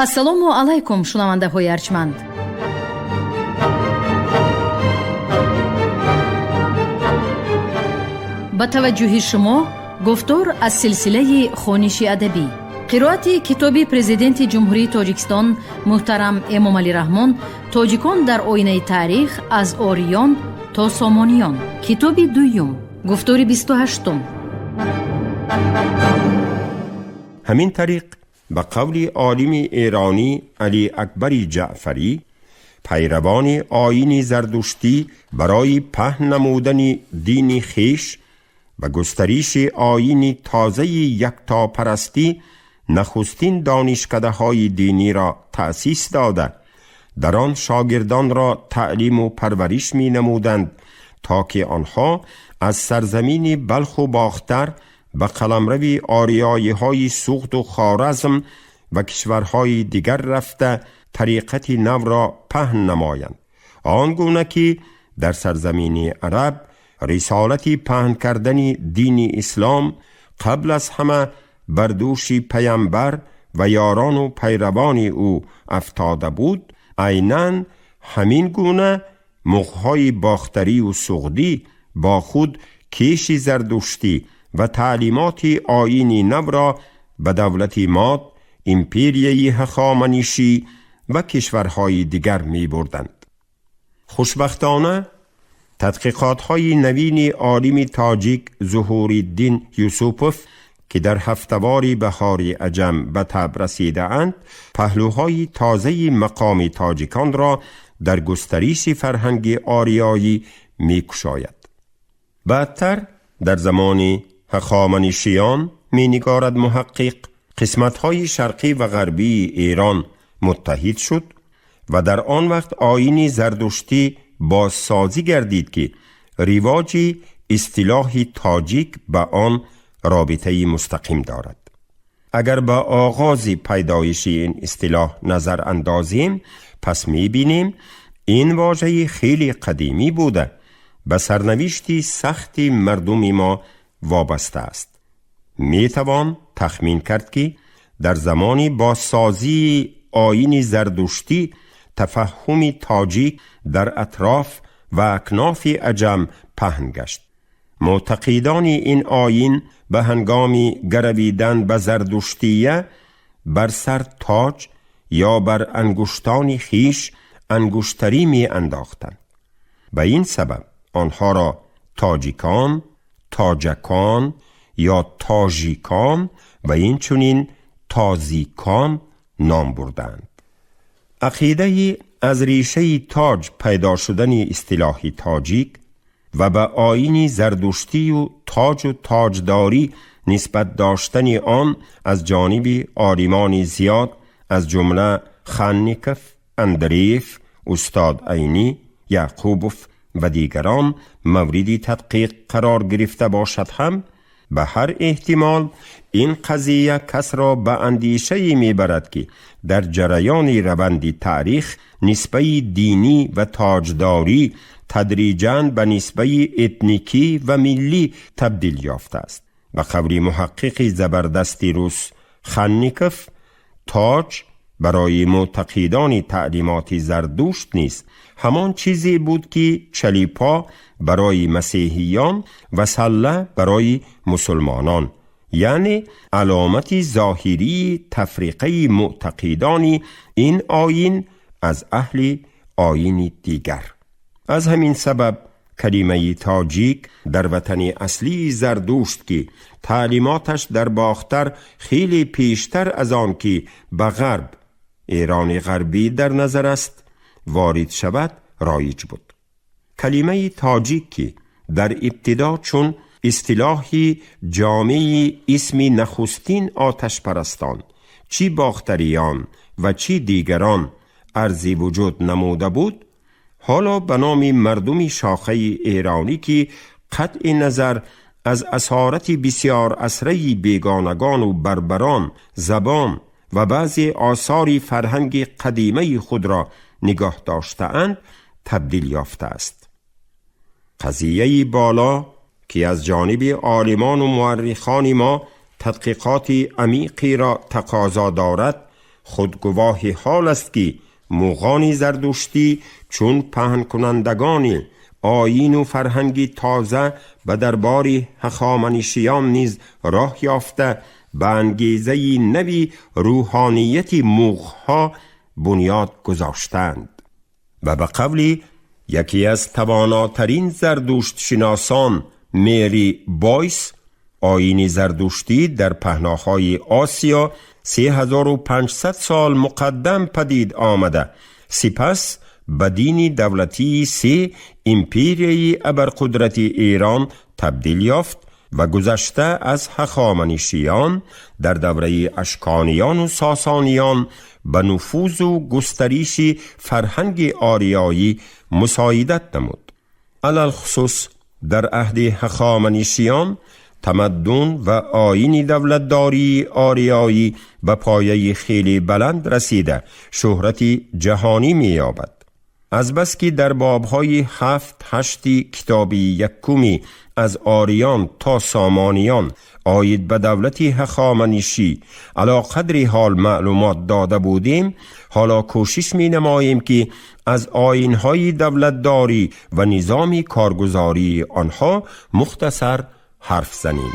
Ассалому алайкум, шунавандаҳои арҷманд. Ба таваҷҷӯҳи шумо гуфтор аз силсилаи хониши адабӣ, қироати китоби Президенти Ҷумҳурии Тоҷикистон муҳтарам Эмомалӣ Раҳмон «Тоҷикон дар оинаи таърих: аз ориён то сомониён», китоби дуюм, гуфтори 28-ум. Ҳамин тариқ, ба қавли олими эронӣ Алӣ Акбари Ҷаъфарӣ, пайравони оини зардуштӣ барои паҳн намудани дини хеш ва густариши оини тозаи яктопарастӣ нахустин донишкадаҳои диниро таъсис дода, дар он шогирдонро таълиму парвариш менамуданд, то ки онҳо аз сарзамини Балху Бохтар ба қаламрави ориёиҳои Суғду Хоразм ва кишварҳои дигар рафта, тариқати навро паҳн намоянд. Он гуна ки дар сарзамини араб рисолати паҳн кардани дини ислом қабл аз ҳама бар дӯши паямбар ва ёрону пайравони ӯ афтода буд, айнан ҳамин гуна муғҳои бохтарию суғдӣ бо худ кеши зардуштӣ ва таълимоти оини навро ба давлати Мод, империяи Ҳахоманишӣ ва кишварҳои дигар мебурданд. Хушбахтона, тадқиқотҳои навини олими тоҷик Зуҳуриддин Юсупов, ки дар ҳафтавори Баҳори Аҷам ба таб расидаанд, паҳлӯҳои тозаи мақоми тоҷиконро дар густариши фарҳанги ориёӣ мекушояд. Баъдтар, дар замони Ҳахоманишиён, менигорад муҳаққиқ, қисматҳои шарқӣ ва ғарбии Эрон муттаҳид шуд ва дар он вақт оини зардуштӣ бозсозӣ гардид, ки ривоҷи истилоҳи тоҷик ба он робитаи мустақим дорад. Агар ба оғози пайдоиши ин истилоҳ назар андозем, пас мебинем, ин вожаи хеле қадимӣ буда, ба сарнавишти сахти мардуми мо вобаста аст. Метавон тахмин кард, ки дар замони бозсозии оини зардуштӣ тафаҳҳуми тоҷик дар атроф ва акнофи аҷам паҳн гашт. Мӯътақидони ин оин ба ҳангоми гаравидан ба зардуштия бар сар тоҷ ё бар ангуштони хиш ангуштарӣ меандохтанд. Ба ин сабаб онҳоро тоҷикон, тоҷакон ё тожикон ва инчунин тозикон ном бурданд. Ақидаи аз решаи тоҷ пайдо шудани истилоҳи тоҷик ва ба оини зардуштию тоҷу тоҷдорӣ нисбат доштани он аз ҷониби олимони зиёд, аз ҷумла Ханников, Андреев, устод Айнӣ, Яъқубов ва дигарон мавриди тадқиқ қарор гирифта бошад ҳам, ба ҳар эҳтимол ин қазия касро ба андешае мебарад, ки дар ҷараёни раванди таърих нисбаи динӣ ва тоҷдорӣ тадриҷан ба нисбаи этникӣ ва миллӣ табдил ёфтааст. Ба қавли муҳаққиқи забардасти рус Ханников, тоҷ барои мӯътақидони таълимоти зардушт низ ҳамон чизе буд, ки чалипо барои масеҳиён ва салла барои мусулмонон, яъне аломати зоҳирии тафриқаи мӯътақидони ин оин аз аҳли оини дигар. Аз ҳамин сабаб калимаи тоҷик дар ватани аслии Зардушт, ки таълимоташ дар Бохтар хеле пештар аз он ки ба ғарб, Эрони ғарбӣ дар назар аст, ворид шавад, роиҷ буд. Калимаи тоҷик, ки дар ибтидо чун истилоҳи ҷомеи исми нахустин оташпарастон, чӣ бохтариён ва чӣ дигарон, арзи вуҷуд намуда буд, ҳоло ба номи мардуми шохаи эронӣ, ки қатъи назар аз асорати бисёр асраи бегонагону барбарон забон ва баъзе осори фарҳанги қадимаи худро нигоҳ доштаанд, табдил ёфтааст. Қазияи боло, ки аз ҷониби олимону муаррихони мо тадқиқоти амиқеро тақозо дорад, Худ гувоҳи ҳол аст, ки муғони зардуштӣ чун паҳнкунандагони оину фарҳанги тоза ба дарбори ҳахоманишиён низ роҳ ёфта, ба ангезаи нави рӯҳонияти муғҳо бунёд гузоштанд. Ва ба қавли яке аз тавонотарин зардуштшиносон Мери Бойс, оини зардуштӣ дар паҳноҳои Осиё 3500 сол муқаддам падид омада, сипас ба дини давлатии се империяи абарқудрати Эрон табдил ёфт ва гузашта аз ҳахоманишиён дар давраи ашкониёну сосониён ба нуфузу густариши фарҳанги ориёӣ мусоидат намуд. Алалхусус дар аҳди ҳахоманишиён тамаддун ва оини давлатдории ориёӣ ба пояи хеле баланд расида, шӯҳрати ҷаҳонӣ меёбад. Азбаски дар бобҳои ҳафт ҳашти китоби якуми аз ориён то сомониён оид ба давлати ҳахоманишӣ ало қадри ҳол маълумот дода будем, ҳоло кӯшиш менамоем, ки аз оинҳои давлатдорӣ ва низоми коргузории онҳо мухтасар ҳарф занем.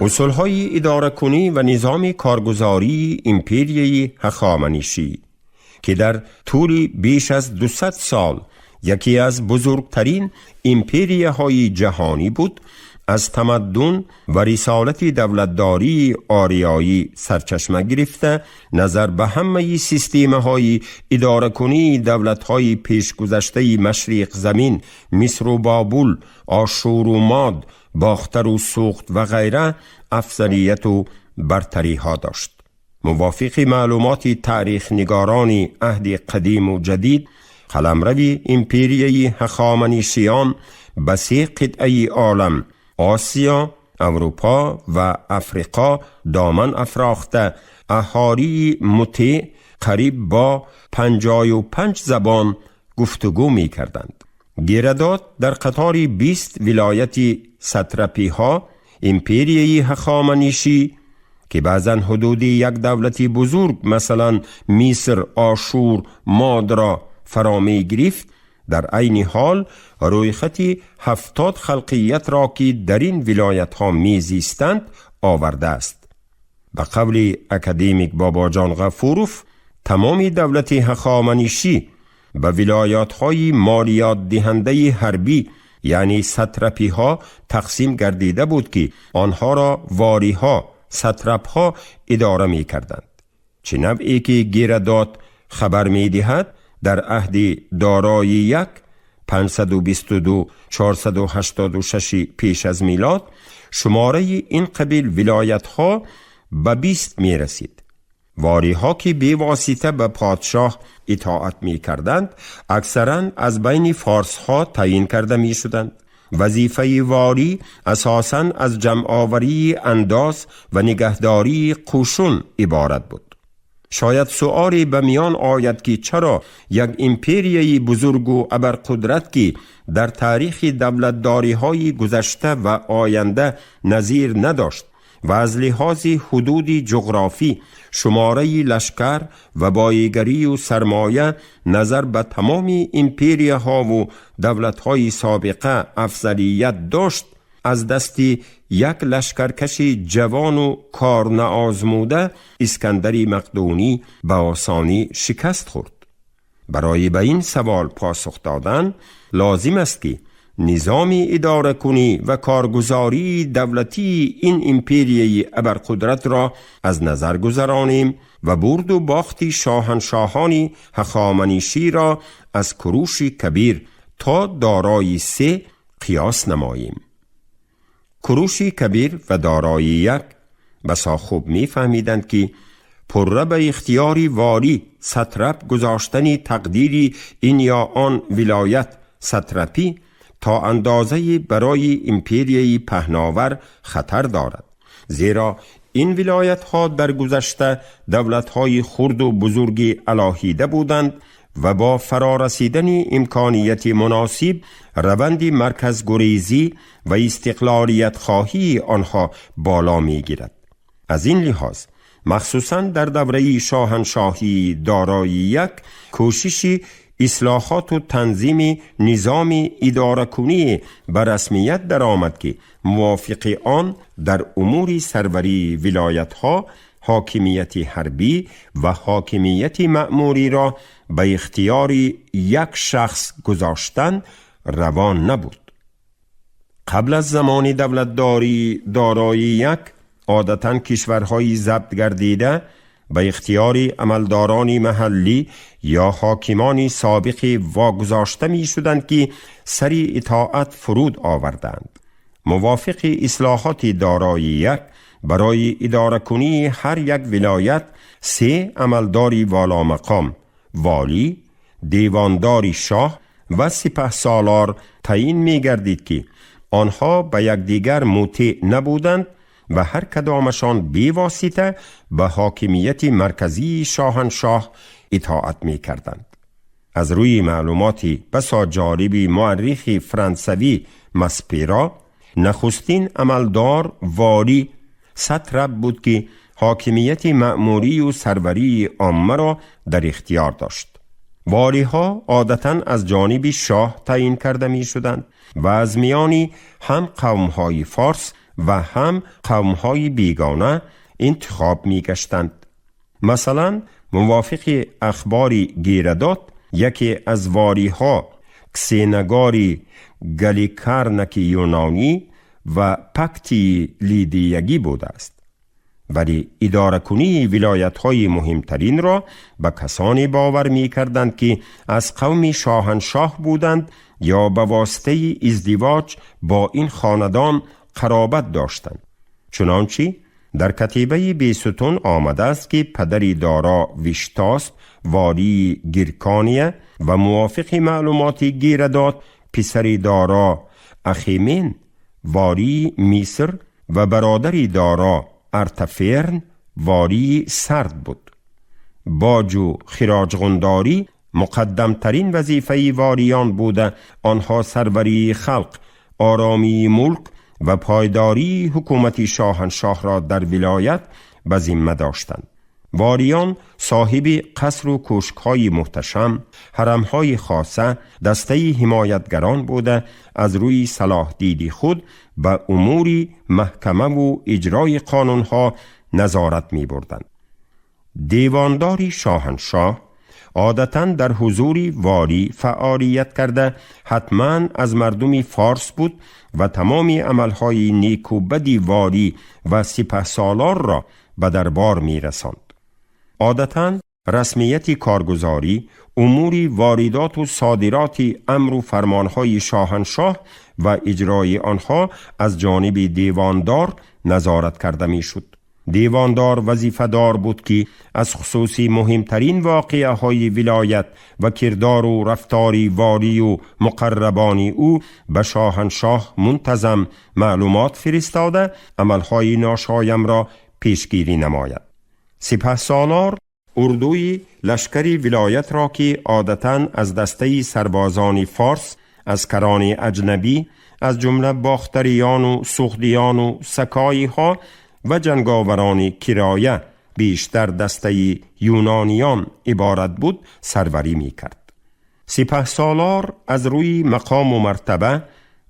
Усулҳои идоракунӣ ва низоми коргузории империяи ҳахоманишӣ, ки дар тӯли беш аз 200 сол яке аз бузургтарин империяҳои ҷаҳонӣ буд, аз тамаддун ва рисолати давлатдории ориёӣ сарчашма гирифта, назар ба ҳамаи системаҳои идоракунии давлатҳои пешгузаштаи машриқзамин, Мисру Бобул, Ошуру Мод, Бохтару Суғд ва ғайра афзалияту бартариҳо дошт. Мувофиқи маълумоти таърихнигорони аҳди қадиму ҷадид, қаламрави империяи ҳахоманишиён ба се қитъаи олам, Осиё, Аврупо ва Африқо доман афрохта, аҳолии мутеъ қариб бо 55 забон гуфтугӯ мекарданд. Геродот дар қатори 20 вилояти сатрапиҳо империяи ҳахоманишӣ, ки баъзан ҳудуди як давлати бузург, масалан Миср, Ошур, Модро фаро мегирифт, дар айни ҳол рӯйхати 70 халқиятро, ки дар ин вилоятҳо мезистанд, овардааст. Ба қавли академик Бобоҷон Ғафуров, тамоми давлати ҳахоманишӣ ба вилоятҳои молиётдиҳандаи ҳарбӣ, яъне сатрапиҳо, тақсим гардида буд, ки онҳоро вориҳо, сатрапҳо идора мекарданд. Чӣ навъе ки Геродот хабар медиҳад, дар аҳди Дорои як 522 486 пеш аз милод шумораи ин қабил вилоятҳо ба 20 мерасид. Вориҳо, ки бевосита ба подшоҳ итоат мекарданд, аксаран аз байни форсҳо таъйин карда мешуданд. Вазифаи ворӣ асосан аз ҷамъоварии андоз ва нигаҳдории қӯшун иборат буд. Шояд суоле ба миён ояд, ки чаро як империяи бузургу абарқудрат, ки дар таърихи давлатдориҳои гузашта ва оянда назир надошт ва аз лиҳози ҳудуди ҷуғрофӣ, шумораи лашкар ва боигарию сармоя назар ба тамоми империяҳову давлатҳои собиқа афзалият дошт, аз дасти як лашкаркаши ҷавону корнаозмуда Искандари Мақдунӣ ба осонӣ шикаст хӯрд. Барои ба ин савол посух додан лозим аст, ки низоми идоракунӣ ва коргузории давлатии ин империяи абарқудратро аз назар гузаронем ва бурду бохти шоҳаншоҳони ҳахоманиширо аз Куруши Кабир то Дорои се қиёс намоем. Куруши Кабир ва Дорои як басо хуб мефаҳмиданд, ки пурра ба ихтиёри ворӣ, сатрап гузоштани тақдири ин ё он вилоят, сатрапӣ то андозаи барои империяи паҳновар хатар дорад, зеро ин вилоятҳо дар гузашта давлатҳои хурду бузурги алоҳида буданд. و با فرارسیدن امکانیت مناسب روند مرکزگریزی و استقلالیت خواهی آنها بالا می گیرد. از این لحاظ مخصوصا در دوره شاهنشاهی دارای یک کوشش اصلاحات و تنظیم نظام اداره‌کنی به رسمیت درآمد که موافق آن در امور سروری ولایت‌ها حاکمیت حربی و حاکمیت مأموری را به اختیار یک شخص گذاشتن روان نبود. قبل از زمان دولتداری دارای یک، عادتاً کشورهای ضبط گردیده به اختیار عملداران محلی یا حاکمان سابق واگذاشته می شدند که سر اطاعت فرود آوردند. موافق اصلاحات دارای یک، برای اداره کنی هر یک ولایت 3 عملداری والا مقام، والی، دیوانداری شاه و سپه سالار تعیین می گردید که آنها به یکدیگر مطیع نبودند و هر کدامشان بی واسطه به حاکمیت مرکزی شاهنشاه اطاعت می کردند. از روی معلومات بسا جالب مورخ فرانسوی مسپیرا، نخستین عملدار والی ساتراپ بود که حاکمیت مأموری و سروری عامه را در اختیار داشت. والی ها عادتاً از جانب شاه تعیین کرده می شدند و از میان هم قوم های فارس و هم قوم های بیگانه انتخاب می گشتند. مثلا موافق اخبار گیردات، یکی از والی ها کسینگاری گلیکارنک یونانی و پکتی لیدیگی بوده است. ولی اداره کنی ولایت های مهمترین را به کسانی باور می کردند که از قوم شاهنشاه بودند یا به واسطه ازدواج با این خاندان قرابت داشتند. چنانچه در کتیبه بیستون آمده است که پدر دارا ویشتاسپ والی گیرکانیه و موافق معلومات گیردات پسر دارا اخیمن والی مصر و برادر دارا ارتفرن والی سرد بود. باج و خراجغنداری مقدمترین وظیفه والیان بوده. آنها سروری خلق، آرامی ملک و پایداری حکومت شاهنشاه را در ولایت به ذمه داشتند. والیان صاحب قصر و کشک‌های محتشم، حرم‌های خاصه، دسته حمایتگران بوده از روی صلاح دیدی خود به امور محکمه و اجرای قانونها نظارت می بردند. دیوانداری شاهنشاه عادتاً در حضور والی فعالیت کرده، حتماً از مردم فارس بود و تمام عملهای نیک و بدی والی و سپه سالار را به دربار می رساند. عادتاً رسمیت کارگزاری، امور واردات و صادرات امر و فرمانهای شاهنشاه و اجرای آنها از جانب دیواندار نظارت کرده می شد. دیواندار وظیفه‌دار بود که از خصوصی مهمترین واقعه های ولایت و کردار و رفتار والی و مقربان او به شاهنشاه منتظم معلومات فرستاده عملهای ناشایم را پیشگیری نماید. سپه سالار اردوی لشکری ولایت را که عادتاً از دسته سربازان فارس، از کران اجنبی، از جمله باختریان و سغدیان و سکایی ها و جنگاوران کرایه بیشتر دسته یونانیان عبارت بود، سروری می کرد. سپه سالار از روی مقام و مرتبه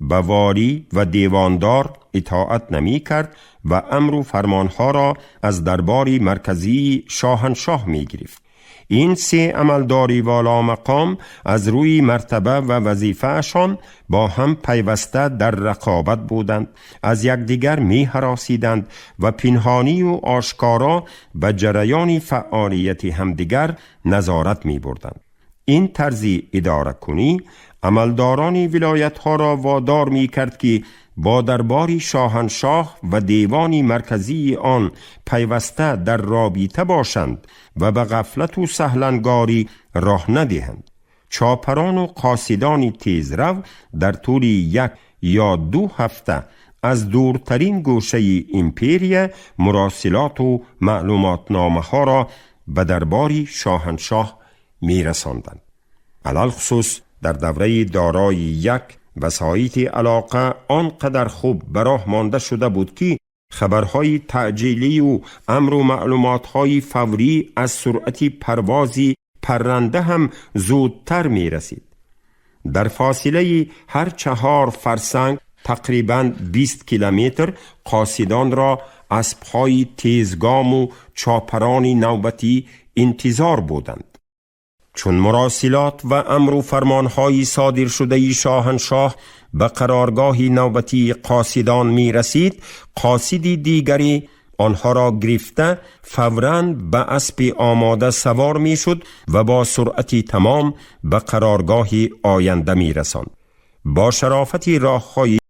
به والی و دیواندار اطاعت نمی کرد و امر و فرمانها را از دربار مرکزی شاهنشاه می گرفت. این سه عملداری والا مقام از روی مرتبه و وظیفه‌شان با هم پیوسته در رقابت بودند، از یکدیگر می هراسیدند و پنهانی و آشکارا به جریان فعالیت همدیگر نظارت می بردند. این طرز اداره کنی عملداران ولایت ها را وادار می کرد که با دربار شاهنشاه و دیوان مرکزی آن پیوسته در رابطه باشند و به غفلت و سهلنگاری راه ندهند. چاپران و قاصدان تیزرو در طول 1 یا 2 هفته از دورترین گوشه ایمپریا مراسلات و معلومات نامه ها را به دربار شاهنشاه می رساندند. علی‌الخصوص در دوره دارای یک وسایط علاقه آنقدر خوب به راه مانده شده بود که خبرهای تعجیلی و امر و معلوماتهای فوری از سرعت پروازی پرنده هم زودتر می رسید. در فاصله هر 4 فرسنگ، تقریبا 20 کیلومتر، قاصدان را اسبهای تیزگام و چاپران نوبتی انتظار بودند. چون مراسلات و امر و فرمانهای صادر شده شاهنشاه به قرارگاه نوبتی قاصدان می رسید، قاصدی دیگری آنها را گرفته فوراً به اسب آماده سوار می شد و با سرعت تمام به قرارگاه آینده می رساند. با شرافت راه های